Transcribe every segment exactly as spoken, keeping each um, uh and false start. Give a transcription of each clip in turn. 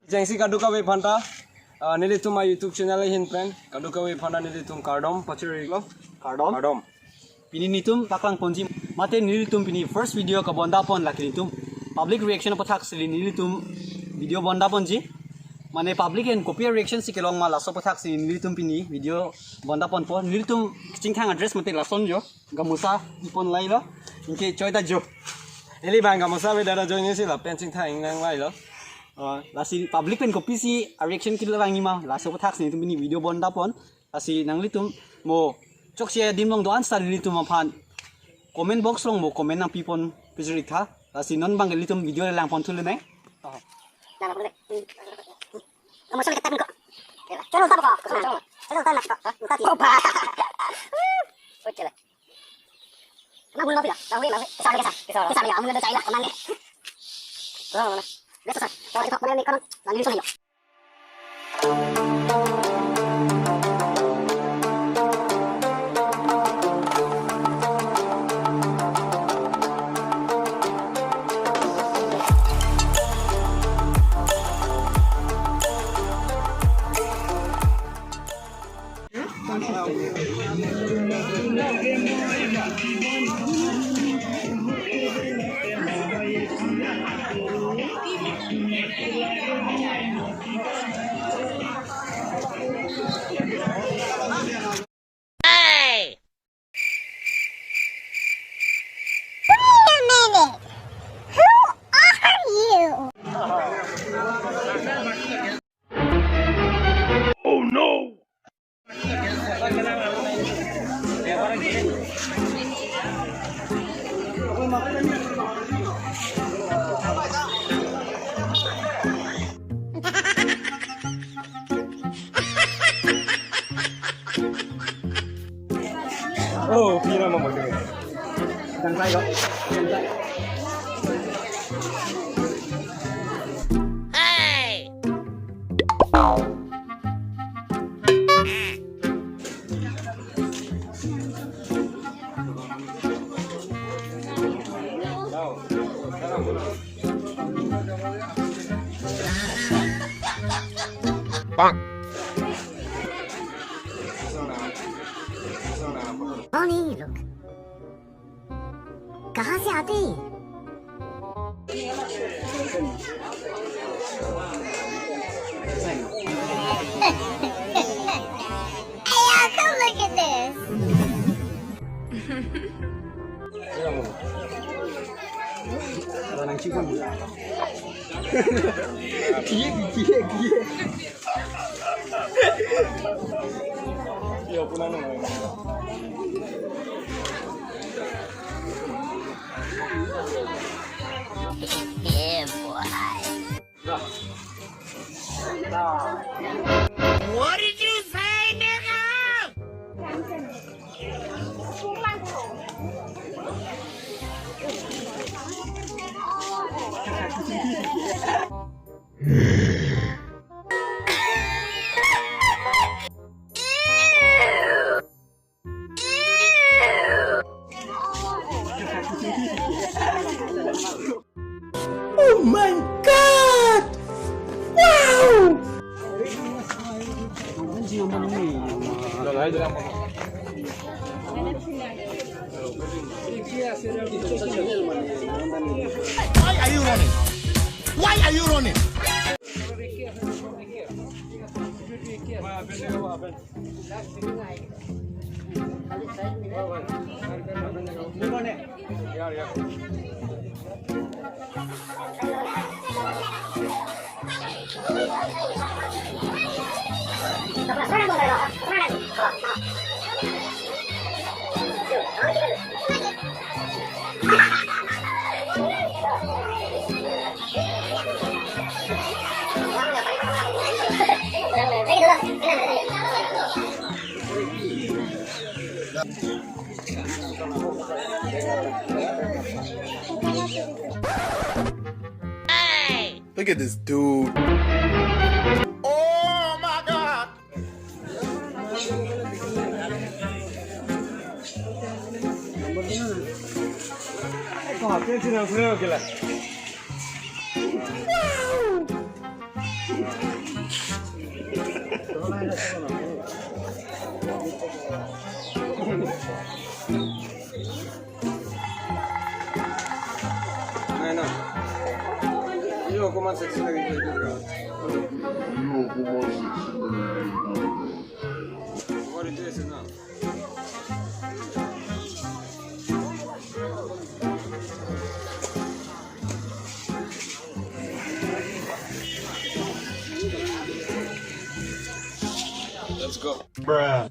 Jengsi kadokave aphanta, ah, nelitum a-YouTube channel ahin pen kadokave aphanta nelitum kardom pachirilo. Kardom. Kardom. Pini nelitum paklang ponji mate nelitum pini first video kabonda pon lake nelitum public reaction aphuthak si nelitum video bonda ponji. Mane public pen kopi reaction si kelong ma laso aphuthak si nelitum pini video bonda ponpo. Nelitum chingthang a-dress mate lason jo. Gamosa ipon lailo. Anke choi ta jo. Ili bang gamosa avedet ajoine si lapen chingthang nang lailo. Ah, lasi public pen kopisi a-reaction kelang ma laso aphuthak si nelitum pini video bonda pon. Lasi nanglitum mo chokche adim along do-an seta nelitum aphan comment box along mo comment nangpipon pijir-ik tha. Lasi non abang nelitum video le lang pon thulonang. Oh. Kamu sulit ketemu kok. Coba ulta buka. Coba ulta nak kok. Ulta dia. Opa. Oke lah. Kamu belum pila? Tahu ya, mau? Kesal, kesal. Kesal. Kesal ya, kamu udah cair lah, kemana? Tuh, mana? Biasa, sah. Kalau itu mana nih, kamu? Nanti sana yuk. Hey! Wait a minute! Who are you? Oh no! Oh, pira mama kene. Dang sai ko. Hey! Bang. Oni, look. कहाँ से आते हैं? Hey, y'all, come look at this. Yeah, boy. What did you say, nigga? Oh my God! Wow! Why are you running? Why are you running? Look at this dude. Oh my God! Nai na. Iyo, kuman seksi lagi itu. Iyo, kuman seksi lagi itu. What it is now? Let's go. Bruh.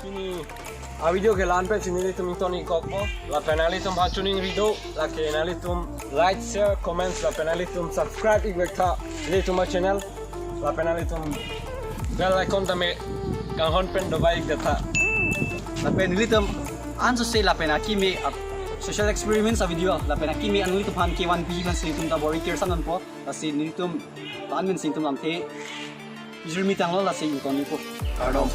Pini a-video ke la-an pensi nelitum ingtonik kokpo. Lapen nanglitum aphan choningri do, lake nanglitum like, share, comments, lapen nanglitum subscribe ik vek tha nelitum a-channel, lapen nanglitum bell icon tame kanghon pen dobai ik det tha. Lapen nelitum ansose lapen akimi, ah, social experiments a-video, lapen akimi nanglitum aphan kevanpi aphansi nelitum ta bor-i kirsan nonpo. Lasi nelitum la-an pensi nelitum lamthe jirmi tanglo, lasi ingtoniko. Kardom.